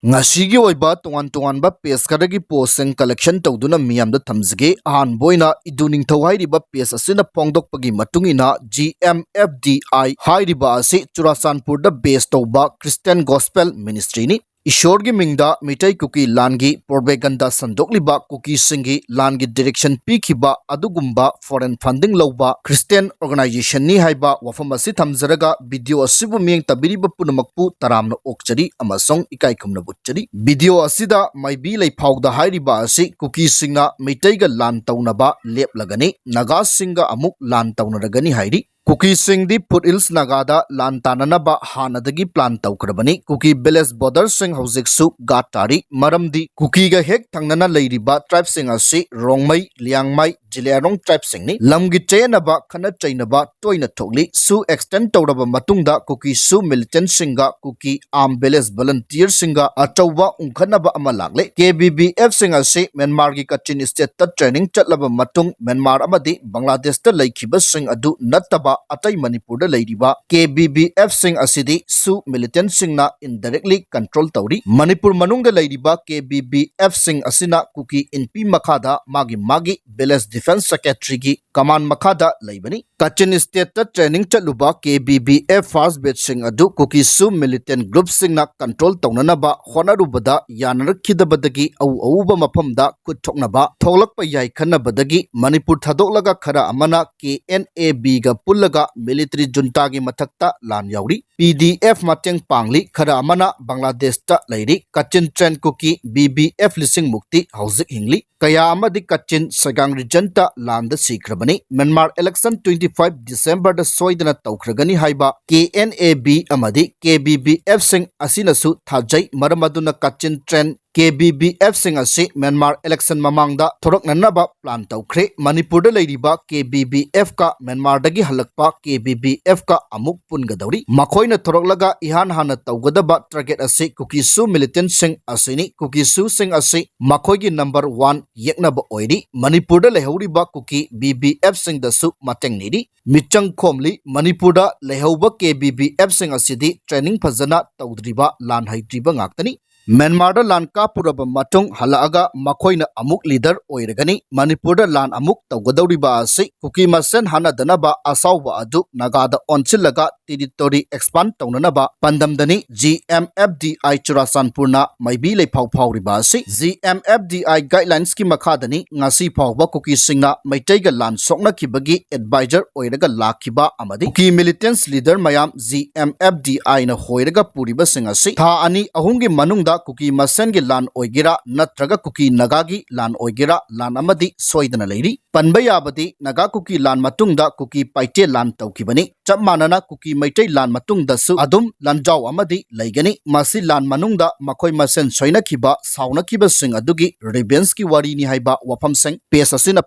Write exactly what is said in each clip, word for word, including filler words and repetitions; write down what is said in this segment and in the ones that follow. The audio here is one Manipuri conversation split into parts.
ꯉꯁꯤꯒꯤ ꯑꯣꯏꯕ ꯇꯣꯉꯥꯟ ꯇꯣꯉꯥꯟꯕ ꯄꯦꯖ ꯈꯔꯒꯤ ꯄꯣꯁꯁꯤꯡ ꯀꯂꯦꯛꯁꯟ ꯇꯧꯗꯨꯅ ꯃꯤꯌꯥꯝꯗ ꯊꯝꯖꯒꯦ꯫ ꯑꯍꯥꯟꯕ ꯑꯣꯏꯅ ꯏꯗꯨ ꯅꯤꯡꯊꯧ ꯍꯥꯏꯔꯤꯕ ꯄꯦꯖ ꯑꯁꯤꯅ ꯐꯣꯡꯗꯣꯛꯄꯒꯤ ꯃꯇꯨꯡ ꯏꯟꯅ, ꯖꯤ ꯑꯦꯝ ꯑꯦꯐ ꯗꯤ ꯑꯥꯏ ꯍꯥꯏꯔꯤꯕ ꯑꯁꯤ ꯆꯨꯔꯥꯆꯥꯟꯄꯨꯔꯗ ꯕꯦꯖ ꯇꯧꯕ ꯈ꯭ꯔꯤꯁꯇꯤꯌꯟ ꯒꯣꯁꯄꯦꯜ ꯃꯤꯅꯤꯁꯇ꯭ꯔꯤꯅꯤ꯫ ꯏꯁꯣꯔꯒꯤ ꯃꯤꯡꯗ ꯃꯤꯇꯩ ꯀꯨꯀꯤ ꯂꯥꯟꯒꯤ ꯄ꯭ꯔꯣꯄꯦꯒꯟꯗꯥ ꯁꯟꯗꯣꯛꯂꯤꯕ, ꯀꯨꯀꯤꯁꯤꯡꯒꯤ ꯂꯥꯟꯒꯤ ꯗꯤꯔꯦꯛꯁꯟ ꯄꯤꯈꯤꯕ ꯑꯗꯨꯒꯨꯝꯕ ꯐꯣꯔꯦꯟ ꯐꯟꯗꯤꯡ ꯂꯧꯕ ꯈ꯭ꯔꯤꯁꯇꯤꯌꯟ ꯑꯣꯔꯒꯅꯥꯏꯖꯦꯁꯟꯅꯤ ꯍꯥꯏꯕ ꯋꯥꯐꯝ ꯑꯁꯤ ꯊꯝꯖꯔꯒ, ꯚꯤꯗꯤꯑꯣ ꯑꯁꯤꯕꯨ ꯃꯤꯠꯌꯦꯡ ꯇꯥꯕꯤꯔꯤꯕ ꯄꯨꯝꯅꯃꯛꯄꯨ ꯇꯔꯥꯝꯅ ꯑꯣꯛꯆꯔꯤ ꯑꯃꯁꯨꯡ ꯏꯀꯥꯏ ꯈꯨꯝꯅꯕ ꯎꯠꯆꯔꯤ꯫ ꯚꯤꯗꯤꯑꯣ ꯑꯁꯤꯗ ꯃꯥꯏꯕꯤ ꯂꯩꯐꯥꯎꯗ ꯍꯥꯏꯔꯤꯕ ꯑꯁꯤ ꯀꯨꯀꯤꯁꯤꯡꯅ ꯃꯤꯇꯩꯒ ꯂꯥꯟ ꯇꯧꯅꯕ ꯂꯦꯞꯂꯒꯅꯤ, ꯅꯥꯒꯥꯁꯤꯡꯒ ꯑꯃꯨꯛ ꯂꯥꯟ ꯇꯧꯅꯔꯒꯅꯤ ꯍꯥꯏꯔꯤ꯫ ꯀꯨꯀꯤꯁꯤꯡꯗꯤ ꯐꯨꯠ ꯍꯤꯜꯁ ꯅꯥꯒꯥꯗ ꯂꯥꯟ ꯇꯥꯅꯅꯕ ꯍꯥꯟꯅꯗꯒꯤ ꯄ꯭ꯂꯥꯟ ꯇꯧꯈ꯭ꯔꯕꯅꯤ꯫ ꯀꯨꯀꯤ ꯚꯤꯂꯦꯖ ꯕꯣꯔꯗꯔꯁꯤꯡ ꯍꯧꯖꯤꯛꯁꯨ ꯒꯥꯔꯗ ꯇꯥꯔꯤ, ꯃꯔꯝꯗꯤ ꯀꯨꯀꯤꯒ ꯍꯦꯛ ꯊꯪꯅꯅ ꯂꯩꯔꯤꯕ ꯇ꯭ꯔꯥꯏꯕꯁꯤꯡ ꯑꯁꯤ ꯔꯣꯡꯃꯩ, ꯂꯤꯌꯥꯡꯃꯩ, ꯖꯤꯂꯤꯌꯥꯔꯣꯡ ꯇ꯭ꯔꯥꯏꯕꯁꯤꯡꯅꯤ꯫ ꯂꯝꯒꯤ ꯆꯌꯦꯠꯅꯕ, ꯈꯠꯅ ꯆꯩꯅꯕ ꯇꯣꯏꯅ ꯊꯣꯛꯂꯤ꯫ ꯁꯨ ꯑꯦꯛꯁꯇꯦꯟ ꯇꯧꯔꯕ ꯃꯇꯨꯡꯗ ꯀꯨꯀꯤ ꯁꯨ ꯃꯤꯂꯤꯇꯦꯟꯠꯁꯤꯡꯒ ꯀꯨꯀꯤ ꯑꯥꯔꯝ ꯚꯤꯂꯦꯖ ꯚꯣꯂꯨꯟꯇꯤꯌꯔꯁꯤꯡꯒ ꯑꯆꯧꯕ ꯎꯪꯈꯠꯅꯕ ꯑꯃ ꯂꯥꯛꯂꯦ꯫ ꯀꯦ ꯚꯤ ꯚꯤ ꯑꯦꯐꯁꯤꯡ ꯑꯁꯤ ꯃ꯭ꯌꯥꯟꯃꯥꯔꯒꯤ ꯀꯆꯤꯟ ꯁ꯭ꯇꯦꯠꯇ ꯇ꯭ꯔꯦꯅꯤꯡ ꯆꯠꯂꯕ ꯃꯇꯨꯡ ꯃ꯭ꯌꯥꯟꯃꯥꯔ ꯑꯃꯗꯤ ꯕꯪꯒ꯭ꯂꯥꯗꯦꯁꯇ ꯂꯩꯈꯤꯕꯁꯤꯡ ꯑꯗꯨ ꯅꯠꯇꯕ ꯑꯇꯩ ꯃꯅꯤꯄꯨꯔꯗ ꯂꯩꯔꯤꯕ ꯀꯦ ꯚꯤ ꯚꯤ ꯑꯦꯐꯁꯤꯡ ꯑꯁꯤꯗꯤ ꯁꯨ ꯃꯤꯂꯤꯇꯦꯟꯠꯁꯤꯡꯅ ꯏꯟꯗꯥꯏꯔꯦꯛꯂꯤ ꯀꯟꯇ꯭ꯔꯣꯜ ꯇꯧꯔꯤ꯫ ꯃꯅꯤꯄꯨꯔ ꯃꯅꯨꯡꯗ ꯂꯩꯔꯤꯕ ꯀꯦ ꯚꯤ ꯚꯤ ꯑꯦꯐꯁꯤꯡ ꯑꯁꯤꯅ ꯀꯨꯀꯤ ꯏꯟꯄꯤ ꯃꯈꯥꯗ ꯃꯥꯒꯤ ꯃꯥꯒꯤ ꯚꯤꯂꯦꯖ ꯗꯤꯐꯦꯟꯁ ꯁꯦꯀ꯭ꯔꯦꯇꯔꯤꯒꯤ ꯀꯃꯥꯟ ꯃꯈꯥꯗ ꯂꯩꯕꯅꯤ꯫ ꯀꯆꯤꯟ ꯁ꯭ꯇꯦꯠꯇ ꯇ꯭ꯔꯦꯅꯤꯡ ꯆꯠꯂꯨꯕ ꯀꯦ ꯚꯤ ꯚꯤ ꯑꯦꯐ ꯐꯥꯔꯁ ꯕꯦꯠꯆꯁꯤꯡ ꯑꯗꯨ ꯀꯨꯀꯤ ꯁꯨ ꯃꯤꯂꯤꯇꯦꯟꯠ ꯒ꯭ꯔꯨꯞꯁꯤꯡꯅ ꯀꯟꯇ꯭ꯔꯣꯜ ꯇꯧꯅꯅꯕ ꯍꯣꯠꯅꯔꯨꯕꯗ ꯌꯥꯅꯔꯛꯈꯤꯗꯕꯗꯒꯤ ꯑꯎ ꯑꯎꯕ ꯃꯐꯝꯗ ꯈꯨꯠ ꯊꯣꯛꯅꯕ ꯊꯣꯛꯂꯛꯄ ꯌꯥꯏ ꯈꯟꯅꯕꯗꯒꯤ ꯃꯅꯤꯄꯨꯔ ꯊꯥꯗꯣꯛꯂꯒ ꯈꯔ ꯑꯃꯅ ꯀꯦ ꯑꯦꯟ ꯑꯦ ꯕꯤꯒ ꯄꯨꯜꯂꯒ ꯃꯤꯂꯤꯇꯔꯤ ꯖꯨꯟꯇꯥꯒꯤ ꯃꯊꯛꯇ ꯂꯥꯟ ꯌꯥꯎꯔꯤ꯫ ꯄꯤ ꯗꯤ ꯑꯦꯐ ꯃꯇꯦꯡ ꯄꯥꯡꯂꯤ, ꯈꯔ ꯑꯃꯅ ꯕꯪꯒ꯭ꯂꯥꯗꯦꯁꯇ ꯂꯩꯔꯤ꯫ ꯀꯆꯤꯟ ꯇ꯭ꯔꯦꯟ ꯀꯨꯀꯤ ꯚꯤ ꯚꯤ ꯑꯦꯐ ꯂꯤꯁꯤꯡ ꯃꯨꯛꯇꯤ ꯍꯧꯖꯤꯛ ꯍꯤꯡꯂꯤ꯫ ꯀꯌꯥ ꯑꯃꯗꯤ ꯀꯆꯤꯟ ꯁꯦꯒꯥꯡ ꯔꯤꯖꯟꯇ ꯂꯥꯟꯗ ꯁꯤꯈ꯭ꯔꯕꯅꯤ꯫ ꯃ꯭ꯌꯥꯟꯃꯥꯔ ꯏꯂꯦꯛꯁꯟ ꯇ꯭ꯋꯦꯟꯇꯤ ꯐꯥꯏꯚ ꯗꯤꯁꯦꯝꯕꯔꯗ ꯁꯣꯏꯗꯅ ꯇꯧꯈ꯭ꯔꯒꯅꯤ ꯍꯥꯏꯕ ꯀꯦ ꯑꯦꯟ ꯑꯦ ꯕꯤ ꯑꯃꯗꯤ ꯀꯦ ꯚꯤ ꯚꯤ ꯑꯦꯐꯁꯤꯡ ꯑꯁꯤꯅꯁꯨ ꯊꯥꯖꯩ꯫ ꯃꯔꯝ ꯑꯗꯨꯅ ꯀꯆꯤꯟ ꯇ꯭ꯔꯦꯟ ꯀꯦ ꯚꯤ ꯚꯤ ꯑꯦꯐꯁꯤꯡ ꯑꯁꯤ ꯃ꯭ꯌꯥꯟꯃꯥꯔ ꯏꯂꯦꯛꯁꯟ ꯃꯃꯥꯡꯗ ꯊꯣꯔꯛꯅꯅꯕ ꯄ꯭ꯂꯥꯟ ꯇꯧꯈ꯭ꯔꯦ꯫ ꯃꯅꯤꯄꯨꯔꯗ ꯂꯩꯔꯤꯕ ꯀꯦ ꯚꯤ ꯚꯤ ꯑꯦꯐꯀ ꯃ꯭ꯌꯥꯟꯃꯥꯔꯗꯒꯤ ꯍꯜꯂꯛꯄ ꯀꯦ ꯚꯤ ꯚꯤ ꯑꯦꯐꯀ ꯑꯃꯨꯛ ꯄꯨꯟꯒꯗꯧꯔꯤ꯫ ꯃꯈꯣꯏꯅ ꯊꯣꯔꯛꯂꯒ ꯏꯍꯥꯟ ꯍꯥꯟꯅ ꯇꯧꯒꯗꯕ ꯇꯥꯔꯒꯦꯠ ꯑꯁꯤ ꯀꯨꯀꯤ ꯁꯨ ꯃꯤꯂꯤꯇꯦꯟꯠꯁꯤꯡ ꯑꯁꯤꯅꯤ꯫ ꯀꯨꯀꯤ ꯁꯨꯁꯤꯡ ꯑꯁꯤ ꯃꯈꯣꯏꯒꯤ ꯅꯝꯕꯔ ꯋꯥꯟ ꯌꯦꯛꯅꯕ ꯑꯣꯏꯔꯤ꯫ ꯃꯅꯤꯄꯨꯔꯗ ꯂꯩꯍꯧꯔꯤꯕ ꯀꯨꯀꯤ ꯚꯤ ꯚꯤ ꯑꯦꯐꯁꯤꯡꯗꯁꯨ ꯃꯇꯦꯡ ꯅꯤꯔꯤ꯫ ꯃꯤꯆꯪ ꯈꯣꯝꯂꯤ꯫ ꯃꯅꯤꯄꯨꯔꯗ ꯂꯩꯍꯧꯕ ꯀꯦ ꯚꯤ ꯚꯤ ꯑꯦꯐꯁꯤꯡ ꯑꯁꯤꯗꯤ ꯇ꯭ꯔꯦꯅꯤꯡ ꯐꯖꯅ ꯇꯧꯗ꯭ꯔꯤꯕ, ꯂꯥꯟ ꯍꯩꯇ꯭ꯔꯤꯕ ꯉꯥꯛꯇꯅꯤ꯫ ꯃ꯭ꯌꯥꯟꯃꯥꯔꯗ ꯂꯥꯟ ꯀꯥꯞꯄꯨꯔꯕ ꯃꯇꯨꯡ ꯍꯜꯂꯛꯑꯒ ꯃꯈꯣꯏꯅ ꯑꯃꯨꯛ ꯂꯤꯗꯔ ꯑꯣꯏꯔꯒꯅꯤ꯫ ꯃꯅꯤꯄꯨꯔꯗ ꯂꯥꯟ ꯑꯃꯨꯛ ꯇꯧꯒꯗꯧꯔꯤꯕ ꯑꯁꯤ ꯀꯨꯀꯤ ꯃꯁꯦꯟ ꯍꯥꯠꯅꯗꯅꯕ ꯑꯁꯥꯎꯕ ꯑꯗꯨ ꯅꯥꯒꯥꯗ ꯑꯣꯟꯁꯤꯜꯂꯒ ꯇꯦꯔꯤꯇꯣꯔꯤ ꯑꯦꯛꯁꯄꯥꯟ ꯇꯧꯅꯅꯕ ꯄꯥꯟꯗꯝꯗꯅꯤ꯫ G M F D I ꯆꯨꯔꯥꯆꯥꯟꯄꯨꯔꯅ ꯃꯥꯏꯕꯤ ꯂꯩꯐꯥꯎ ꯐꯥꯎꯔꯤꯕ ꯑꯁꯤ꯫ G M F D I ꯒꯥꯏꯗꯂꯥꯏꯟꯁꯀꯤ ꯃꯈꯥꯗꯅꯤ ꯉꯁꯤ ꯐꯥꯎꯕ ꯀꯨꯀꯤꯁꯤꯡꯅ ꯃꯩꯇꯩꯒ ꯂꯥꯟ ꯁꯣꯛꯅꯈꯤꯕꯒꯤ ꯑꯦꯗꯚꯥꯏꯖꯔ ꯑꯣꯏꯔꯒ ꯂꯥꯛꯈꯤꯕ ꯑꯃꯗꯤ ꯀꯨꯀꯤ ꯃꯤꯂꯤꯇꯦꯟꯁ ꯂꯤꯗꯔ ꯃꯌꯥꯝ ꯖꯤ ꯑꯦꯝ ꯑꯦꯐ ꯗꯤ ꯑꯥꯏꯅ ꯍꯣꯏꯔꯒ ꯄꯨꯔꯤꯕꯁꯤꯡ ꯑꯁꯤ ꯊꯥ ꯑꯅꯤ ꯑꯍꯨꯝꯒꯤ ꯃꯅꯨꯡꯗ ꯀꯨꯀꯤ ꯃꯁꯦꯟꯒꯤ ꯂꯥꯟ ꯑꯣꯏꯒꯦꯔꯥ ꯅꯠꯇ꯭ꯔꯒ ꯀꯨꯀꯤ ꯅꯥꯒꯥꯒꯤ ꯂꯥꯟ ꯑꯣꯏꯒꯦꯔꯥ, ꯂꯥꯟ ꯑꯃꯗꯤ ꯁꯣꯏꯗꯅ ꯂꯩꯔꯤ꯫ ꯄꯟꯕ ꯌꯥꯕꯗꯤ ꯅꯥꯒꯥ ꯀꯨꯀꯤ ꯂꯥꯟ ꯃꯇꯨꯡꯗ ꯀꯨꯀꯤ ꯄꯥꯏꯇꯦ ꯂꯥꯟ ꯇꯧꯈꯤꯕꯅꯤ꯫ ꯆꯞ ꯃꯥꯟꯅꯅ ꯀꯨꯀꯤ ꯃꯩꯇꯩ ꯂꯥꯟ ꯃꯇꯨꯡꯗꯁꯨ ꯑꯗꯨꯝ ꯂꯥꯟꯖꯥꯎ ꯑꯃꯗꯤ ꯂꯩꯒꯅꯤ꯫ ꯃꯁꯤ ꯂꯥꯟ ꯃꯅꯨꯡꯗ ꯃꯈꯣꯏ ꯃꯁꯦꯟ ꯁꯣꯏꯅꯈꯤꯕ, ꯁꯥꯎꯅꯈꯤꯕꯁꯤꯡ ꯑꯗꯨꯒꯤ ꯔꯤꯚꯦꯟꯁꯀꯤ ꯋꯥꯔꯤꯅꯤ ꯍꯥꯏꯕ ꯋꯥꯐꯝꯁꯤꯡ ꯄꯦꯖ ꯑꯁꯤꯅ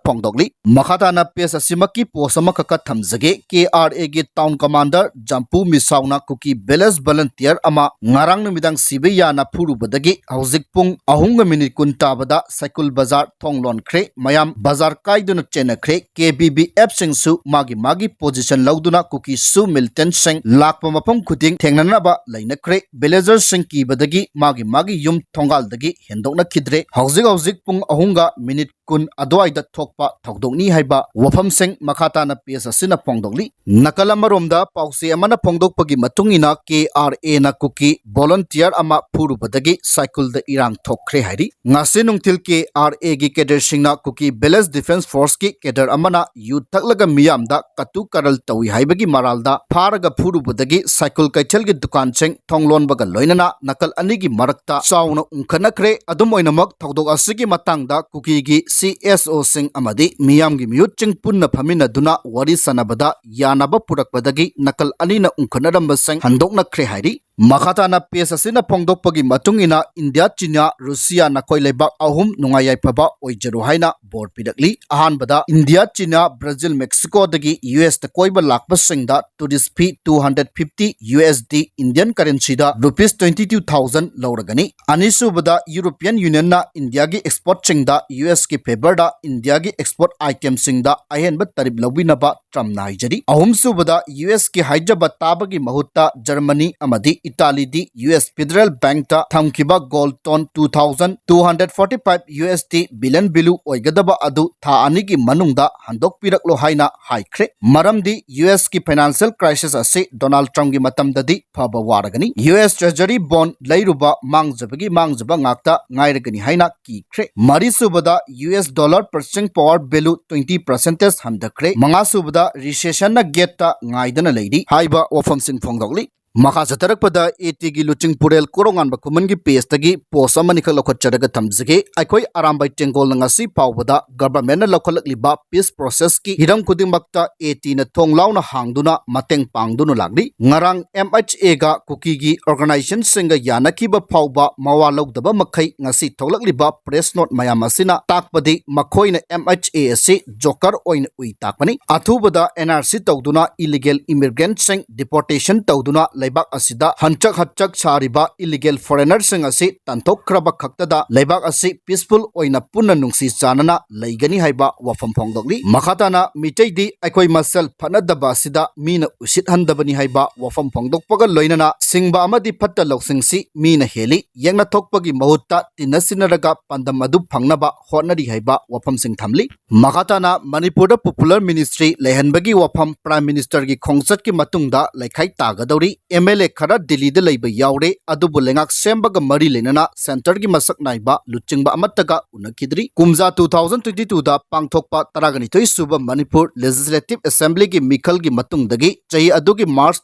ꯐꯣꯡꯗꯣꯛꯂꯤ꯫ ꯃꯈꯥ ꯇꯥꯅ ꯄꯦꯖ ꯑꯁꯤꯃꯛꯀꯤ ꯄꯣꯁ ꯑꯃꯈꯛꯀ ꯊꯝꯖꯒꯦ꯫ ꯀꯦ ꯑꯥꯔ ꯑꯦꯒꯤ ꯇꯥꯎꯟ ꯀꯃꯥꯟꯗꯔ ꯖꯝꯄꯨ ꯃꯤꯁꯥꯎꯅ ꯀꯨꯀꯤ ꯚꯤꯂꯦꯖ ꯚꯣꯂꯟꯇꯤꯌꯔ ꯑꯃ ꯉꯔꯥꯡ ꯅꯨꯃꯤꯗꯥꯡ ꯁꯤꯕ ꯌꯥꯅ ꯐꯨꯔꯨꯕꯗꯒꯤ ꯍꯧꯖꯤꯛ ꯄꯨꯡ ꯑꯍꯨꯝꯒ ꯃꯤꯅꯤꯠ ꯀꯨꯟ ꯇꯥꯕꯗ ꯁꯥꯏꯀꯨꯜ ꯕꯖꯥꯔ ꯊꯣꯡ ꯂꯣꯟꯈ꯭ꯔꯦ꯫ ꯃꯌꯥꯝ ꯕꯖꯥꯔ ꯀꯥꯏꯗꯨꯅ ꯆꯦꯟꯅꯈ꯭ꯔꯦ꯫ ꯀꯦ ꯚꯤ ꯚꯤ ꯑꯦꯐꯁꯤꯡꯁꯨ ꯃꯥꯒꯤ ꯃꯥꯒꯤ ꯄꯣꯖꯤꯁꯟ ꯂꯧꯗꯨꯅ ꯀꯨꯀꯤꯁꯨ ꯃꯤꯂꯤꯇꯦꯟꯠꯁꯤꯡ ꯂꯥꯛꯄ ꯃꯐꯝ ꯈꯨꯗꯤꯡ ꯊꯦꯡꯅꯅꯕ ꯂꯩꯅꯈ꯭ꯔꯦ꯫ ꯚꯤꯂꯦꯖꯔꯁꯤꯡ ꯀꯤꯕꯗꯒꯤ ꯃꯥꯒꯤ ꯃꯥꯒꯤ ꯌꯨꯝ ꯊꯣꯡꯒꯥꯜꯗꯒꯤ ꯍꯦꯟꯗꯣꯛꯅꯈꯤꯗ꯭ꯔꯦ꯫ ꯍꯧꯖꯤꯛ ꯍꯧꯖꯤꯛ ꯄꯨꯡ ꯑꯍꯨꯝꯒ ꯃꯤꯅꯤꯠ ꯀꯨꯟ ꯑꯗꯨꯋꯥꯏꯗ ꯊꯣꯛꯄ ꯊꯧꯗꯣꯛꯅꯤ ꯍꯥꯏꯕ ꯋꯥꯐꯝꯁꯤꯡ ꯃꯈꯥ ꯇꯥꯅ ꯄꯦꯖ ꯑꯁꯤꯅ ꯐꯣꯡꯗꯣꯛꯂꯤ꯫ ꯅꯥꯀꯜ ꯑꯃꯔꯣꯝꯗ ꯄꯥꯎꯆꯦ ꯑꯃꯅ ꯐꯣꯡꯗꯣꯛꯄꯒꯤ ꯃꯇꯨꯡ ꯏꯟꯅ, ꯀꯦ ꯑꯥꯔ ꯑꯦꯅ ꯀꯨꯀꯤ ꯚꯣꯂꯟꯇꯤꯌꯔ ꯑꯃ ꯐꯨꯔꯨꯕꯗꯒꯤ ꯁꯥꯏꯀꯨꯜꯗ ꯏꯔꯥꯡ ꯊꯣꯛꯈ꯭ꯔꯦ ꯍꯥꯏꯔꯤ꯫ ꯉꯁꯤ ꯅꯨꯡꯊꯤꯜ ꯀꯦ ꯑꯥꯔ ꯑꯦꯒꯤ ꯀꯦꯗꯔꯁꯤꯡꯅ ꯀꯨꯀꯤ ꯚꯤꯂꯦꯖ ꯗꯤꯐꯦꯟꯁ ꯐꯣꯔꯁꯀꯤ ꯀꯦꯗꯔ ꯑꯃꯅ ꯌꯨ ꯊꯛꯂꯒ ꯃꯤꯌꯥꯝꯗ ꯀꯇꯨ ꯀꯔꯜ ꯇꯧꯏ ꯍꯥꯏꯕꯒꯤ ꯃꯔꯥꯜꯗ ꯐꯥꯔꯒ ꯐꯨꯔꯨꯕꯗꯒꯤ ꯁꯥꯏꯀꯨꯜ ꯀꯩꯊꯦꯜꯒꯤ ꯗꯨꯀꯥꯟꯁꯤꯡ ꯊꯣꯡ ꯂꯣꯟꯕꯒ ꯂꯣꯏꯅꯅ ꯅꯥꯀꯜ ꯑꯅꯤꯒꯤ ꯃꯔꯛꯇ ꯆꯥꯎꯅ ꯎꯪꯈꯠꯅꯈ꯭ꯔꯦ꯫ ꯑꯗꯨꯝ ꯑꯣꯏꯅꯃꯛ, ꯊꯧꯗꯣꯛ ꯑꯁꯤꯒꯤ ꯃꯇꯥꯡꯗ ꯀꯨꯀꯤꯒꯤ ꯁꯤ ꯑꯦꯁ ꯑꯣꯁꯤꯡ ꯑꯃꯗꯤ ꯃꯤꯌꯥꯝꯒꯤ ꯃꯤꯍꯨꯠꯁꯤꯡ ꯄꯨꯟꯅ ꯐꯝꯃꯤꯟꯅꯗꯨꯅ ꯋꯥꯔꯤ ꯁꯥꯟꯅꯕꯗ ꯌꯥꯅꯕ ꯄꯨꯔꯛꯄꯗꯒꯤ ꯅꯥꯀꯜ ꯑꯅꯤꯅ ꯎꯪꯈꯠꯅꯔꯝꯕꯁꯤꯡ ꯍꯟꯗꯣꯛꯅꯈ꯭ꯔꯦ ꯍꯥꯏꯔꯤ꯫ ꯃꯈꯥ ꯇꯥꯅ ꯄꯦꯖ ꯑꯁꯤꯅ ꯐꯣꯡꯗꯣꯛꯄꯒꯤ ꯃꯇꯨꯡ ꯏꯟꯅ, ꯏꯟꯗꯤꯌꯥ, ꯆꯤꯅꯥ, ꯔꯨꯁꯤꯌꯥ ꯅꯈꯣꯏ ꯂꯩꯕꯥꯛ ꯑꯍꯨꯝ ꯅꯨꯡꯉꯥꯏ ꯌꯥꯏꯐꯕ ꯑꯣꯏꯖꯔꯨ ꯍꯥꯏꯅ ꯕꯣꯔ ꯄꯤꯔꯛꯂꯤ꯫ ꯑꯍꯥꯟꯕꯗ ꯏꯟꯗꯤꯌꯥ, ꯆꯤꯅꯥ, ꯕ꯭ꯔꯥꯖꯤꯜ, ꯃꯦꯛꯁꯤꯀꯣꯗꯒꯤ ꯌꯨ ꯑꯦꯁꯇ ꯀꯣꯏꯕ ꯂꯥꯛꯄꯁꯤꯡꯗ tourist fee two hundred fifty U S D, Indian ꯀꯔꯦꯟꯁꯤꯗ ꯔꯨꯄꯤꯁ ꯇ꯭ꯋꯦꯟꯇꯤ ꯇꯨ ꯊꯥꯎꯖꯟ ꯂꯧꯔꯒꯅꯤ꯫ ꯑꯅꯤꯁꯨꯕꯗ, ꯌꯨꯔꯣꯄꯤꯌꯟ ꯌꯨꯅꯤꯌꯟꯅ ꯏꯟꯗꯤꯌꯥꯒꯤ ꯑꯦꯛꯁꯄꯣꯔꯠꯁꯤꯡꯗ ꯌꯨ ꯑꯦꯁꯀꯤ ꯐꯦꯚꯔꯗ ꯏꯟꯗꯤꯌꯥꯒꯤ ꯑꯦꯛꯁꯄꯣꯔꯠ ꯑꯥꯏꯇꯦꯝꯁꯤꯡꯗ ꯑꯍꯦꯟꯕ ꯇꯔꯤꯞ ꯂꯧꯕꯤꯅꯕ ꯇ꯭ꯔꯝꯞꯅ ꯍꯥꯏꯖꯔꯤ꯫ ꯑꯍꯨꯝꯁꯨꯕꯗ, ꯌꯨ ꯑꯦꯁꯀꯤ ꯍꯥꯏꯖꯕ ꯇꯥꯕꯒꯤ ꯃꯍꯨꯠꯇ ꯖꯔꯃꯅꯤ ꯑꯃꯗꯤ ꯏꯇꯥꯂꯤꯗꯤ ꯌꯨ ꯑꯦꯁ Federal Bankꯇ ꯊꯝꯈꯤꯕ gold ton two thousand two hundred forty five U S D bullion value ꯑꯣꯏꯒꯗꯕ ꯑꯗꯨ ꯊꯥ ꯑꯅꯤꯒꯤ ꯃꯅꯨꯡꯗ ꯍꯟꯗꯣꯛꯄꯤꯔꯛꯂꯣ ꯍꯥꯏꯅ ꯍꯥꯏꯈ꯭ꯔꯦ꯫ ꯃꯔꯝꯗꯤ ꯌꯨ ꯑꯦꯁꯀꯤ financial crisis ꯑꯁꯤ ꯗꯣꯅꯥꯜꯗ ꯇ꯭ꯔꯝꯞꯀꯤ ꯃꯇꯝꯗꯗꯤ ꯐꯕ ꯋꯥꯔꯒꯅꯤ꯫ ꯌꯨ ꯑꯦꯁ Treasury bond ꯂꯩꯔꯨꯕ ꯃꯥꯡꯖꯕꯒꯤ ꯃꯥꯡꯖꯕ ꯉꯥꯛꯇ ꯉꯥꯏꯔꯒꯅꯤ ꯍꯥꯏꯅ ꯀꯤꯈ꯭ꯔꯦ꯫ ꯃꯔꯤꯁꯨꯕꯗ, U S dollar purchasing power value twenty percentage ꯍꯟꯊꯈ꯭ꯔꯦ꯫ ꯃꯉꯥꯁꯨꯕꯗ, recessionꯅ gateꯇ ꯉꯥꯏꯗꯅ ꯂꯩꯔꯤ ꯍꯥꯏꯕ ꯋꯥꯐꯝꯁꯤꯡ ꯐꯣꯡꯗꯣꯛꯂꯤ꯫ ꯃꯈꯥ ꯆꯠꯊꯔꯛꯄꯗ ATꯒꯤ ꯂꯨꯆꯤꯡꯄꯨꯔꯦꯜ ꯀꯣꯔꯧꯉꯥꯟꯕ ꯈꯨꯃꯟꯒꯤ pageꯇꯒꯤ post ꯑꯃꯅꯤꯈꯛ ꯂꯧꯈꯠꯆꯔꯒ ꯊꯝꯖꯒꯦ꯫ ꯑꯩꯈꯣꯏ ꯑꯔꯥꯝꯕꯥꯏ ꯇꯦꯡꯒꯣꯜꯅ ꯉꯁꯤ ꯐꯥꯎꯕꯗ governmentꯅ ꯂꯧꯈꯠꯂꯛꯂꯤꯕ peace processꯀꯤ ꯍꯤꯔꯝ ꯈꯨꯗꯤꯡꯃꯛꯇ ATꯅ ꯊꯣꯡ ꯂꯥꯎꯅ ꯍꯥꯡꯗꯨꯅ ꯃꯇꯦꯡ ꯄꯥꯡꯗꯨꯅ ꯂꯥꯛꯂꯤ꯫ ꯉꯔꯥꯡ MHAꯒ ꯀꯨꯀꯤꯒꯤ organizationꯁꯤꯡꯒ ꯌꯥꯅꯈꯤꯕ ꯐꯥꯎꯕ ꯃꯋꯥ ꯂꯧꯗꯕ ꯃꯈꯩ ꯉꯁꯤ ꯊꯣꯛꯂꯛꯂꯤꯕ press note ꯃꯌꯥꯝ ꯑꯁꯤꯅ ꯇꯥꯛꯄꯗꯤ ꯃꯈꯣꯏꯅ MHA ꯑꯁꯤ joker ꯑꯣꯏꯅ ꯎꯏ ꯇꯥꯛꯄꯅꯤ꯫ ꯑꯊꯨꯕꯗ NRC ꯇꯧꯗꯨꯅ illegal immigrantꯁꯤꯡ deportation ꯇꯧꯗꯨꯅ ꯂꯩꯕꯥꯛ ꯑꯁꯤꯗ ꯍꯟꯆꯛ ꯍꯠꯆꯛ ꯁꯥꯔꯤꯕ illegal foreignerꯁꯤꯡ ꯑꯁꯤ ꯇꯥꯟꯊꯣꯛꯈ꯭ꯔꯕ ꯈꯛꯇꯗ ꯂꯩꯕꯥꯛ ꯑꯁꯤ peaceful ꯑꯣꯏꯅ ꯄꯨꯟꯅ ꯅꯨꯡꯁꯤ ꯆꯥꯟꯅꯅ ꯂꯩꯒꯅꯤ ꯍꯥꯏꯕ ꯋꯥꯐꯝ ꯐꯣꯡꯗꯣꯛꯂꯤ꯫ ꯃꯈꯥ ꯇꯥꯅ ꯃꯤꯇꯩꯗꯤ ꯑꯩꯈꯣꯏ ꯃꯁꯦꯜ ꯐꯠꯅꯗꯕ ꯑꯁꯤꯗ ꯃꯤꯅ ꯎꯁꯤꯠꯍꯟꯗꯕꯅꯤ ꯍꯥꯏꯕ ꯋꯥꯐꯝ ꯐꯣꯡꯗꯣꯛꯄꯒ ꯂꯣꯏꯅꯅ ꯁꯤꯡꯕ ꯑꯃꯗꯤ ꯐꯠꯇ ꯂꯧꯁꯤꯡꯁꯤ ꯃꯤꯅ ꯍꯦꯜꯂꯤ, ꯌꯦꯛꯅ ꯊꯣꯛꯄꯒꯤ ꯃꯍꯨꯠꯇ ꯇꯤꯟꯅ ꯁꯤꯟꯅꯔꯒ ꯄꯥꯟꯗꯝ ꯑꯗꯨ ꯐꯪꯅꯕ ꯍꯣꯠꯅꯔꯤ ꯍꯥꯏꯕ ꯋꯥꯐꯝꯁꯤꯡ ꯊꯝꯂꯤ꯫ ꯃꯈꯥ ꯇꯥꯅ ꯃꯅꯤꯄꯨꯔꯗ popular ministry ꯂꯩꯍꯟꯕꯒꯤ ꯋꯥꯐꯝ Prime Ministerꯒꯤ ꯈꯣꯡꯆꯠꯀꯤ ꯃꯇꯨꯡꯗ ꯂꯩꯈꯥꯏ ꯇꯥꯒꯗꯧꯔꯤ꯫ MLA ꯈꯔ ꯗꯤꯜꯂꯤꯗ ꯂꯩꯕ ꯌꯥꯎꯔꯦ, ꯑꯗꯨꯕꯨ ꯂꯩꯉꯥꯛ ꯁꯦꯝꯕꯒ ꯃꯔꯤ ꯂꯩꯅꯅ centreꯒꯤ ꯃꯁꯛ ꯅꯥꯏꯕ ꯂꯨꯆꯤꯡꯕ ꯑꯃꯠꯇꯒ ꯎꯅꯈꯤꯗ꯭ꯔꯤ꯫ ꯀꯨꯝꯖꯥ two thousand twenty twoꯗ ꯄꯥꯡꯊꯣꯛꯄ ꯇꯔꯥꯅꯤꯊꯣꯏ ꯁꯨꯕ ꯃꯅꯤꯄꯨꯔ Legislative Assemblyꯒꯤ ꯃꯤꯈꯜꯒꯤ ꯃꯇꯨꯡꯗꯒꯤ ꯆꯍꯤ ꯑꯗꯨꯒꯤ March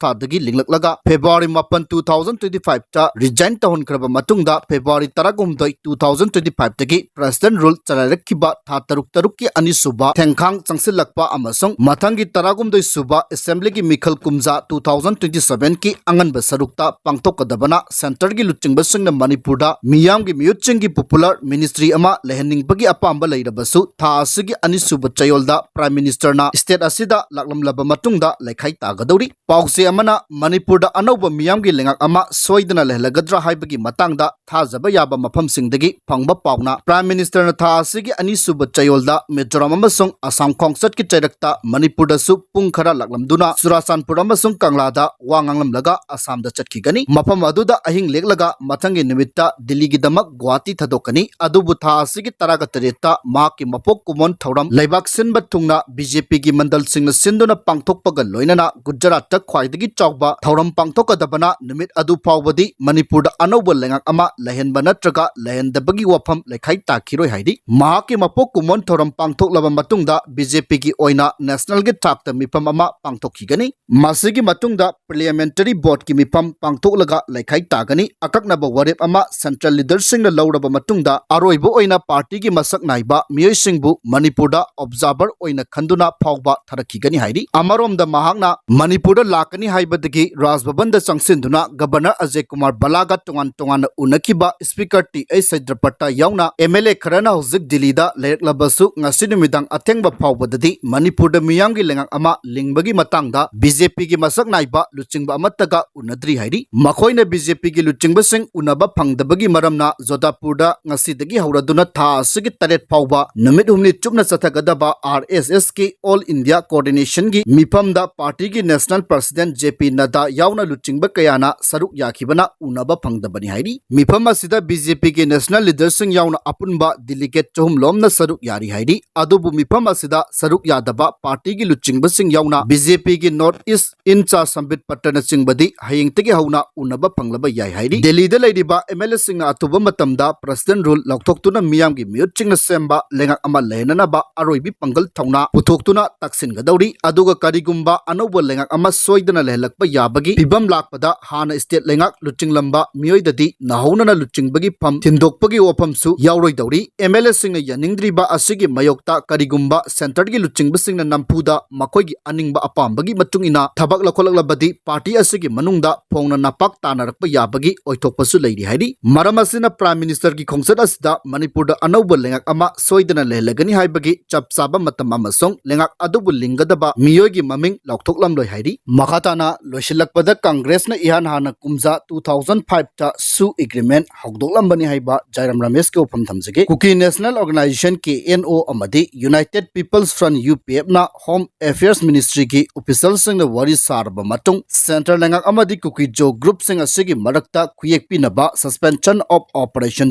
ꯊꯥꯗꯒꯤ ꯂꯤꯡꯂꯛꯂꯒ February ꯃꯥꯄꯟ two thousand twenty fiveꯇ resign ꯇꯧꯍꯟꯈ꯭ꯔꯕ ꯃꯇꯨꯡꯗ February ꯇꯔꯥꯍꯨꯝꯗꯣꯏ two thousand twenty fiveꯇꯒꯤ President rule ꯆꯂꯥꯏꯔꯛꯈꯤꯕ ꯊꯥ ꯇꯔꯨꯛ ꯇꯔꯨꯛꯀꯤ ꯑꯅꯤꯁꯨꯕ ꯊꯦꯡꯈꯥꯡ ꯆꯪꯁꯤꯜꯂꯛꯄ ꯑꯃꯁꯨꯡ ꯃꯊꯪꯒꯤ ꯇꯔꯥꯍꯨꯝꯗꯣꯏ ꯁꯨꯕ Assemblyꯒꯤ ꯃꯤꯈꯜ ꯀꯨꯝꯖꯥ two thousand twenty sevenꯒꯤ ꯑꯉꯟꯕ ꯁꯔꯨꯛꯇ ꯄꯥꯡꯊꯣꯛꯀꯗꯕꯅ centreꯒꯤ ꯂꯨꯆꯤꯡꯕꯁꯤꯡꯅ ꯃꯅꯤꯄꯨꯔꯗ ꯃꯤꯌꯥꯝꯒꯤ ꯃꯤꯍꯨꯠꯁꯤꯡꯒꯤ popular ministry ꯑꯃ ꯂꯩꯍꯟꯅꯤꯡꯕꯒꯤ ꯑꯄꯥꯝꯕ ꯂꯩꯔꯕꯁꯨ ꯊꯥ ꯑꯁꯤꯒꯤ ꯑꯅꯤꯁꯨꯕ ꯆꯌꯣꯜꯗ Prime Ministerꯅ state ꯑꯁꯤꯗ ꯂꯥꯛꯂꯝꯂꯕ ꯃꯇꯨꯡꯗ ꯂꯩꯈꯥꯏ ꯇꯥꯒꯗꯧꯔꯤ꯫ ꯄꯥꯎꯆꯦ ꯑꯃꯅ ꯃꯅꯤꯄꯨꯔꯗ ꯑꯅꯧꯕ ꯃꯤꯌꯥꯝꯒꯤ ꯂꯩꯉꯥꯛ ꯑꯃ ꯁꯣꯏꯗꯅ ꯂꯩꯍꯜꯂꯒꯗ꯭ꯔꯥ ꯍꯥꯏꯕꯒꯤ ꯃꯇꯥꯡꯗ ꯊꯥꯖꯕ ꯌꯥꯕ ꯃꯐꯝꯁꯤꯡꯗꯒꯤ ꯐꯪꯕ ꯄꯥꯎꯅ Prime Ministerꯅ ꯊꯥ ꯑꯁꯤꯒꯤ ꯑꯅꯤꯁꯨꯕ ꯆꯌꯣꯜꯗ ꯃꯤꯖꯣꯔꯥꯝ ꯑꯃꯁꯨꯡ ꯑꯁꯥꯝ ꯈꯣꯡꯆꯠꯀꯤ ꯆꯩꯔꯛꯇ ꯃꯅꯤꯄꯨꯔꯗꯁꯨ ꯄꯨꯡ ꯈꯔ ꯂꯥꯛꯂꯝꯗꯨꯅ ꯆꯨꯔꯥꯆꯥꯟꯄꯨꯔ ꯑꯃꯁꯨꯡ ꯀꯪꯂꯥꯗ ꯋꯥ ꯉꯥꯡꯂꯝꯂꯒ ꯑꯁꯥꯝꯗ ꯆꯠꯈꯤꯒꯅꯤ꯫ ꯃꯐꯝ ꯑꯗꯨꯗ ꯑꯍꯤꯡ ꯂꯦꯛꯂꯒ ꯃꯊꯪꯒꯤ ꯅꯨꯃꯤꯠꯇ ꯗꯤꯜꯂꯤꯒꯤꯗꯃꯛ ꯒꯨꯋꯥꯍꯥꯇꯤ ꯊꯥꯗꯣꯛꯀꯅꯤ꯫ ꯑꯗꯨꯕꯨ ꯊꯥ ꯑꯁꯤꯒꯤ ꯇꯔꯥꯒ ꯇꯔꯦꯠꯇ ꯃꯍꯥꯛꯀꯤ ꯃꯄꯣꯛ ꯀꯨꯝꯑꯣꯟ ꯊꯧꯔꯝ ꯂꯩꯕꯥꯛ ꯁꯤꯟꯕ ꯊꯨꯡꯅ ꯕꯤ ꯖꯦ ꯄꯤꯒꯤ ꯃꯟꯗꯜꯁꯤꯡꯅ ꯁꯤꯟꯗꯨꯅ ꯄꯥꯡꯊꯣꯛꯄꯒ ꯂꯣꯏꯅꯅ ꯒꯨꯖꯔꯥꯠꯇ ꯈ꯭ꯋꯥꯏꯗꯒꯤ ꯆꯥꯎꯕ ꯊꯧꯔꯝ ꯄꯥꯡꯊꯣꯛꯀꯗꯕꯅ ꯅꯨꯃꯤꯠ ꯑꯗꯨ ꯐꯥꯎꯕꯗꯤ ꯃꯅꯤꯄꯨꯔꯗ ꯑꯅꯧꯕ ꯂꯩꯉꯥꯛ ꯑꯃ ꯂꯩꯍꯟꯕ ꯅꯠꯇ꯭ꯔꯒ ꯂꯩꯍꯟꯗꯕꯒꯤ ꯋꯥꯐꯝ ꯂꯩꯈꯥꯏ ꯇꯥꯈꯤꯔꯣꯏ ꯍꯥꯏꯔꯤ꯫ ꯃꯍꯥꯛꯀꯤ ꯃꯄꯣꯛ ꯀꯨꯝꯑꯣꯟ ꯊꯧꯔꯝ ꯄꯥꯡꯊꯣꯛꯂꯕ ꯃꯇꯨꯡꯗ ꯕꯤ ꯖꯦ ꯄꯤꯒꯤ ꯑꯣꯏꯅ ꯅꯦꯁꯅꯦꯜꯒꯤ ꯊꯥꯛꯇ ꯃꯤꯐꯝ ꯑꯃ ꯄꯥꯡꯊꯣꯛꯈꯤꯒꯅꯤ꯫ ꯃꯁꯤꯒꯤ ꯃꯇꯨꯡꯗ ꯄꯥꯔꯂꯤꯌꯥꯃꯦꯟꯇꯔꯤ ꯕꯣꯔꯗꯀꯤ ꯃꯤꯐꯝ ꯄꯥꯡꯊꯣꯛꯂꯒ ꯂꯩꯈꯥꯏ ꯇꯥꯒꯅꯤ꯫ ꯑꯀꯛꯅꯕ ꯋꯥꯔꯦꯞ ꯑꯃ ꯁꯦꯟꯇ꯭ꯔꯦꯜ ꯂꯤꯗꯔꯁꯤꯡꯅ ꯂꯧꯔꯕ ꯃꯇꯨꯡꯗ ꯑꯔꯣꯏꯕ ꯑꯣꯏꯅ ꯄꯥꯔꯇꯤꯒꯤ ꯃꯁꯛ ꯅꯥꯏꯕ ꯃꯤꯑꯣꯏꯁꯤꯡꯕꯨ ꯃꯅꯤꯄꯨꯔꯗ ꯑꯣꯕꯖꯥꯔꯚꯔ ꯑꯣꯏꯅ ꯈꯟꯗꯨꯅ ꯐꯥꯎꯕ ꯊꯥꯔꯛꯈꯤꯒꯅꯤ ꯍꯥꯏꯔꯤ꯫ ꯑꯃꯔꯣꯝꯗ ꯃꯍꯥꯛꯅ ꯃꯅꯤꯄꯨꯔꯗ ꯂꯥꯛꯀꯅꯤ ꯍꯥꯏꯕꯗꯒꯤ ꯔꯥꯖ ꯚꯕꯟꯗ ꯆꯪꯁꯤꯟꯗꯨꯅ ꯒꯕꯔꯅꯔ ꯑꯖꯦ ꯀꯨꯃꯥꯔ ꯚꯜꯂꯥꯒ ꯇꯣꯉꯥꯟ ꯇꯣꯉꯥꯟꯅ ꯎꯅꯈꯤꯕ ꯁ꯭ꯄꯤꯀꯔ ꯇꯤ ꯑꯩꯆ ꯁꯩꯗ꯭ꯔꯄꯇ ꯌꯥꯎꯅ ꯑꯦꯝ ꯑꯦꯜ ꯑꯦ ꯈꯔꯅ ꯍꯧꯖꯤꯛ ꯗꯤꯜꯂꯤꯗ ꯂꯩꯔꯛꯂꯕꯁꯨ ꯉꯁꯤ ꯅꯨꯃꯤꯗꯥꯡ ꯑꯊꯦꯡꯕ ꯐꯥꯎꯕꯗꯗꯤ ꯃꯅꯤꯄꯨꯔꯗ ꯃꯤꯌꯥꯝꯒꯤ ꯂꯩꯉꯥꯛ ꯑꯃ ꯂꯤꯡꯕꯒꯤ ꯃꯇꯥꯡꯗ ꯕꯤ ꯖꯦ ꯄꯤꯒꯤ ꯃꯁꯛ ꯅꯥꯏꯕ ꯂꯨꯆꯤꯡꯕ ꯑꯃꯠꯇꯒ ꯎꯅꯗ꯭ꯔꯤ ꯍꯥꯏꯔꯤ꯫ ꯃꯈꯣꯏꯅ ꯕꯤ ꯖꯦ ꯄꯤꯒꯤ ꯂꯨꯆꯤꯡꯕꯁꯤꯡ ꯎꯅꯕ ꯐꯪꯗꯕꯒꯤ ꯃꯔꯝꯅ ꯖꯣꯙꯄꯨꯔꯗ ꯉꯁꯤꯗꯒꯤ ꯍꯧꯔꯗꯨꯅ ꯊꯥ ꯑꯁꯤꯒꯤ ꯇꯔꯦꯠ ꯐꯥꯎꯕ ꯅꯨꯃꯤꯠ ꯍꯨꯝꯅꯤ ꯆꯨꯞꯅ ꯆꯠꯊꯒꯗꯕ ꯑꯥꯔ ꯑꯦꯁ ꯑꯦꯁꯀꯤ ꯑꯣꯜ ꯏꯟꯗꯤꯌꯥ ꯀꯣꯑꯣꯔꯗꯤꯅꯦꯁꯟꯒꯤ ꯃꯤꯐꯝꯗ ꯄꯥꯔꯇꯤꯒꯤ ꯅꯦꯁꯅꯦꯜ ꯄ꯭ꯔꯁꯤꯗꯦꯟꯠ ꯖꯦ ꯄꯤ ꯅꯗ꯭ꯗꯥ ꯌꯥꯎꯅ ꯂꯨꯆꯤꯡꯕ ꯀꯌꯥꯅ ꯁꯔꯨꯛ ꯌꯥꯈꯤꯕꯅ ꯎꯅꯕ ꯐꯪꯗꯕꯅꯤ ꯍꯥꯏꯔꯤ꯫ ꯃꯤꯐꯝ ꯑꯁꯤꯗ ꯕꯤ ꯖꯦ ꯄꯤꯒꯤ ꯅꯦꯁꯅꯦꯜ ꯂꯤꯗꯔꯁꯤꯡ ꯌꯥꯎꯅ ꯑꯄꯨꯟꯕ ꯗꯦꯂꯤꯒꯦꯠ ꯆꯍꯨꯝ ꯂꯣꯝꯅ ꯁꯔꯨꯛ ꯌꯥꯔꯤ ꯍꯥꯏꯔꯤ꯫ ꯑꯗꯨꯕꯨ ꯃꯤꯐꯝ ꯑꯁꯤꯗ ꯁꯔꯨꯛ ꯌꯥꯗꯕ ꯄꯥꯔꯇꯤꯒꯤ ꯂꯨꯆꯤꯡꯕꯁꯤꯡ ꯌꯥꯎꯅ ꯕꯤ ꯖꯦ ꯄꯤꯒꯤ ꯅꯣꯔꯠ ꯏꯁ ꯏꯟꯆꯥꯔꯖ ꯁꯝꯕꯤꯠ ꯄꯇ꯭ꯔꯅꯆꯤꯡꯕꯗꯤ ꯍꯌꯦꯡꯗꯒꯤ ꯍꯧꯅ ꯎꯅꯕ ꯐꯪꯂꯕ ꯌꯥꯏ ꯍꯥꯏꯔꯤ꯫ ꯗꯦꯜꯂꯤꯗ ꯂꯩꯔꯤꯕ ꯑꯦꯝ ꯑꯦꯜ ꯑꯦꯁꯤꯡꯅ ꯑꯊꯨꯕ ꯃꯇꯝꯗ ꯄ꯭ꯔꯁꯤꯗꯦꯟꯠ ꯔꯨꯜ ꯂꯧꯊꯣꯛꯇꯨꯅ ꯃꯤꯌꯥꯝꯒꯤ ꯃꯤꯍꯨꯠꯁꯤꯡꯅ ꯁꯦꯝꯕ ꯂꯩꯉꯥꯛ ꯑꯃ ꯂꯩꯍꯟꯅꯅꯕ ꯑꯔꯣꯏꯕꯤ ꯄꯥꯡꯒꯜ ꯊꯧꯅꯥ ꯄꯨꯊꯣꯛꯇꯨꯅ ꯇꯛꯁꯤꯟꯒꯗꯧꯔꯤ꯫ ꯑꯗꯨꯒ ꯀꯔꯤꯒꯨꯝꯕ ꯑꯅꯧꯕ ꯂꯩꯉꯥꯛ ꯑꯃ ꯁꯣꯏꯗꯅ ꯂꯩꯍꯜꯂꯛꯄ ꯌꯥꯕꯒꯤ ꯐꯤꯕꯝ ꯂꯥꯛꯄꯗ ꯍꯥꯟꯅ ꯁ꯭ꯇꯦꯠ ꯂꯩꯉꯥꯛ ꯂꯨꯆꯤꯡꯂꯝꯕ ꯃꯤꯑꯣꯏꯗꯗꯤ ꯅꯧꯍꯧꯅꯅ ꯂꯨꯆꯤꯡꯕꯒꯤ ꯐꯝ ꯊꯤꯟꯗꯣꯛꯄꯒꯤ ꯋꯥꯐꯝꯁꯨ ꯌꯥꯎꯔꯣꯏꯗꯧꯔꯤ꯫ ꯑꯦꯝ ꯑꯦꯜ ꯑꯦꯁꯤꯡꯅ ꯌꯥꯅꯤꯡꯗ꯭ꯔꯤꯕ ꯑꯁꯤꯒꯤ ꯃꯥꯌꯣꯛꯇ ꯀꯔꯤꯒꯨꯝꯕ ꯁꯦꯟꯇꯔꯒꯤ ꯂꯨꯆꯤꯡꯕꯁꯤꯡꯅ ꯅꯝꯐꯨꯗ ꯃꯈꯣꯏꯒꯤ ꯑꯅꯤꯡꯕ ꯑꯄꯥꯝꯕꯒꯤ ꯃꯇꯨꯡ ꯏꯟꯅ ꯊꯕꯛ ꯂꯧꯈꯠꯂꯛꯂꯕꯗꯤ ꯄꯥꯔꯇꯤ ꯑꯁꯤꯒꯤ ꯃꯅꯨꯡꯗ ꯐꯣꯡꯅ ꯅꯄꯥꯛ ꯇꯥꯅꯔꯛꯄ ꯌꯥꯕꯒꯤ ꯑꯣꯏꯊꯣꯛꯄꯁꯨ ꯂꯩꯔꯤ ꯍꯥꯏꯔꯤ꯫ ꯃꯔꯝ ꯑꯁꯤꯅ ꯄ꯭ꯔꯥꯏꯝ ꯃꯤꯅꯤꯁꯇꯔꯒꯤ ꯈꯣꯡꯆꯠ ꯑꯁꯤꯗ ꯃꯅꯤꯄꯨꯔꯗ ꯑꯅꯧꯕ ꯂꯩꯉꯥꯛ ꯑꯃ ꯁꯣꯏꯗꯅ ꯂꯩꯍꯜꯂꯒꯅꯤ ꯍꯥꯏꯕꯒꯤ ꯆꯞ ꯆꯥꯕ ꯃꯇꯝ ꯑꯃꯁꯨꯡ ꯂꯩꯉꯥꯛ ꯑꯗꯨꯕꯨ ꯂꯤꯡꯒꯗꯕ ꯃꯤꯑꯣꯏꯒꯤ ꯃꯃꯤꯡ ꯂꯥꯎꯊꯣꯛꯂꯝꯂꯣꯏ ꯍꯥꯏꯔꯤ꯫ ꯃꯈꯥ ꯇꯥꯅ ꯂꯣꯏꯁꯤꯜꯂꯛꯄꯗ ꯀꯪꯒ꯭ꯔꯦꯁꯅ ꯏꯍꯥꯟ ꯍꯥꯟꯅ ꯀꯨꯝꯖꯥ ꯇꯨ ꯊꯥꯎꯖꯟ ꯐꯥꯏꯚꯇ ꯁꯨ ꯑꯦꯒ꯭ꯔꯤꯃꯦꯟ ꯍꯧꯗꯣꯛꯂꯝꯕꯅꯤ ꯍꯥꯏꯕ ꯖꯥꯏꯔꯥꯝ ꯔꯃꯦꯁꯀꯤ ꯋꯥꯐꯝ ꯊꯝꯖꯒꯦ꯫ ꯀꯨꯀꯤ ꯅꯦꯁꯅꯦꯜ ꯑꯣꯔꯒꯅꯥꯏꯖꯦꯁꯟ, ꯀꯦ ꯑꯦꯟ ꯑꯣ, ꯑꯃꯗꯤ ꯌꯨꯅꯥꯏꯇꯦꯗ ꯄꯤꯄꯜꯁ ꯐ꯭ꯔꯟꯠ, ꯌꯨ ꯄꯤ ꯑꯦꯐꯅ ꯍꯣꯝ ꯑꯦꯐꯤꯌꯔꯁ ꯃꯤꯅꯤꯁꯇ꯭ꯔꯤꯒꯤ ꯑꯣꯐꯤꯁꯤꯌꯦꯜꯁꯤꯡꯅ ꯋꯥꯔꯤ ꯁꯥꯔꯕ ꯃꯇꯨꯡ ꯁꯦꯟꯇ꯭ꯔꯦꯜ ꯂꯩꯉꯥꯛ ꯑꯃꯗꯤ ꯀꯨꯀꯤꯖꯣ ꯒ꯭ꯔꯨꯞꯁꯤꯡ ꯑꯁꯤꯒꯤ ꯃꯔꯛꯇ ꯈꯨꯌꯦꯛ ꯄꯤꯅꯕ Suspension of Operation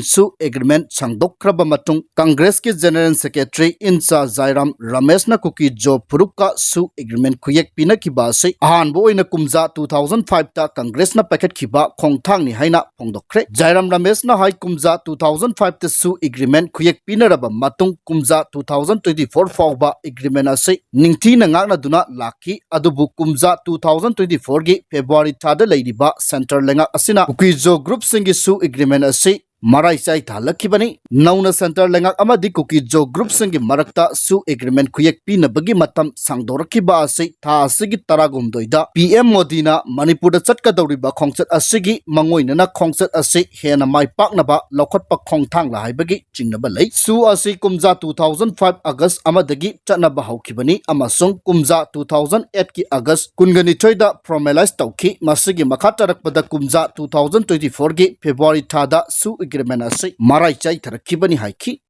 ꯁꯨ ꯑꯦꯒ꯭ꯔꯤꯃꯦꯟ ꯁꯥꯡꯗꯣꯛꯈ꯭ꯔꯕ ꯃꯇꯨꯡ, ꯀꯪꯒ꯭ꯔꯦꯁꯀꯤ ꯖꯦꯅꯔꯦꯜ ꯁꯦꯀ꯭ꯔꯦꯇꯔꯤ ꯏꯟꯆꯥꯔꯖ ꯖꯥꯏꯔꯥꯝ ꯔꯃꯦꯁꯅ ꯀꯨꯀꯤꯖꯣ ꯐꯨꯔꯨꯞꯀ ꯁꯨ ꯑꯦꯒ꯭ꯔꯤꯃꯦꯟ ꯈꯨꯌꯦꯛ ꯄꯤꯅꯈꯤꯕ ꯑꯁꯤ ꯑꯍꯥꯟꯕ ꯑꯣꯏꯅ ꯀꯨꯝꯖꯥ two thousand five ꯇ ꯀꯪꯒ꯭ꯔꯦꯁꯅ ꯄꯥꯏꯈꯠꯈꯤꯕ ꯈꯣꯡꯊꯥꯡꯅꯤ ꯍꯥꯏꯅ ꯐꯣꯡꯗꯣꯛꯈ꯭ꯔꯦ꯫ ꯖꯥꯏꯔꯥꯝ ꯔꯃꯦꯁꯅ ꯍꯥꯏ, ꯀꯨꯝꯖꯥ two thousand five ꯇꯁꯨ ꯑꯦꯒ꯭ꯔꯤꯃꯦꯟ ꯈꯨꯌꯦꯛ ꯄꯤꯅꯔꯕ ꯃꯇꯨꯡ, ꯀꯨꯝꯖꯥ two thousand twenty four ꯐꯥꯎꯕ ꯑꯦꯒ꯭ꯔꯤꯃꯦꯟ ꯑꯁꯤ ꯅꯤꯡꯊꯤꯅ ꯉꯥꯛꯅꯗꯨꯅ ꯂꯥꯛꯈꯤ꯫ ꯑꯗꯨꯕꯨ ꯀꯨꯝꯖꯥ two thousand twenty four ꯒꯤ ꯐꯦꯕ꯭ꯔꯨꯋꯥꯔꯤ ꯊꯥꯗ ꯂꯩꯔꯤꯕ ꯁꯦꯟꯇꯔ ꯂꯩꯉꯥꯛ ꯑꯁꯤꯅ ꯀꯨꯀꯤꯖꯣ ꯒ꯭ꯔꯨꯞꯁꯤꯡꯒꯤ ꯁꯨ ꯑꯦꯒ꯭ꯔꯤꯃꯦꯟ ꯑꯁꯤ ꯃꯔꯥꯏ ꯆꯥꯏꯊꯍꯜꯂꯛꯈꯤꯕꯅꯤ꯫ ꯅꯧꯅ ꯁꯦꯟꯇꯔ ꯂꯩꯉꯥꯛ ꯑꯃꯗꯤ ꯀꯨꯀꯤꯖꯣ ꯒ꯭ꯔꯨꯞꯁꯤꯡꯒꯤ ꯃꯔꯛꯇ ꯁꯨ ꯑꯦꯒ꯭ꯔꯤꯃꯦꯟ ꯈꯨꯌꯦꯛ ꯄꯤꯅꯕꯒꯤ ꯃꯇꯝ ꯁꯥꯡꯗꯣꯔꯛꯈꯤꯕ ꯑꯁꯤ ꯊꯥ ꯑꯁꯤꯒꯤ ꯇꯔꯥꯍꯨꯝꯗꯣꯏꯗ ꯄꯤ ꯑꯦꯝ ꯃꯣꯗꯤꯅ ꯃꯅꯤꯄꯨꯔꯗ ꯆꯠꯀꯗꯧꯔꯤꯕ ꯈꯣꯡꯆꯠ ꯑꯁꯤꯒꯤ ꯃꯥꯡꯑꯣꯏꯅꯅ ꯈꯣꯡꯆꯠ ꯑꯁꯤ ꯍꯦꯟꯅ ꯃꯥꯏ ꯄꯥꯛꯅꯕ ꯂꯧꯈꯠꯄ ꯈꯣꯡꯊꯥꯡꯂ ꯍꯥꯏꯕꯒꯤ ꯆꯤꯡꯅꯕ ꯂꯩ꯫ ꯁꯨ ꯑꯁꯤ ꯀꯨꯝꯖꯥ two thousand five ꯑꯒꯁ ꯑꯃꯗꯒꯤ ꯆꯠꯅꯕ ꯍꯧꯈꯤꯕꯅꯤ ꯑꯃꯁꯨꯡ ꯀꯨꯝꯖꯥ two thousand eight ꯀꯤ ꯑꯒꯁ ꯀꯨꯟꯒ ꯅꯤꯊꯣꯏꯗ ꯐꯣꯔꯃꯦꯂꯥꯏꯖ ꯇꯧꯈꯤ꯫ ꯃꯁꯤꯒꯤ ꯃꯈꯥ ꯇꯥꯔꯛꯄꯗ ꯀꯨꯝꯖꯥ two thousand twenty four ꯒꯤ ꯐꯦꯕ꯭ꯔꯨꯋꯥꯔꯤ ꯊꯥꯗ ꯁꯨ ꯑꯦꯒ꯭ꯔꯤꯃꯦꯟ ꯑꯁꯤ ꯃꯔꯥꯏ ꯆꯥꯏꯊꯔꯛꯈꯤꯕꯅꯤ ꯍꯥꯏꯈꯤ꯫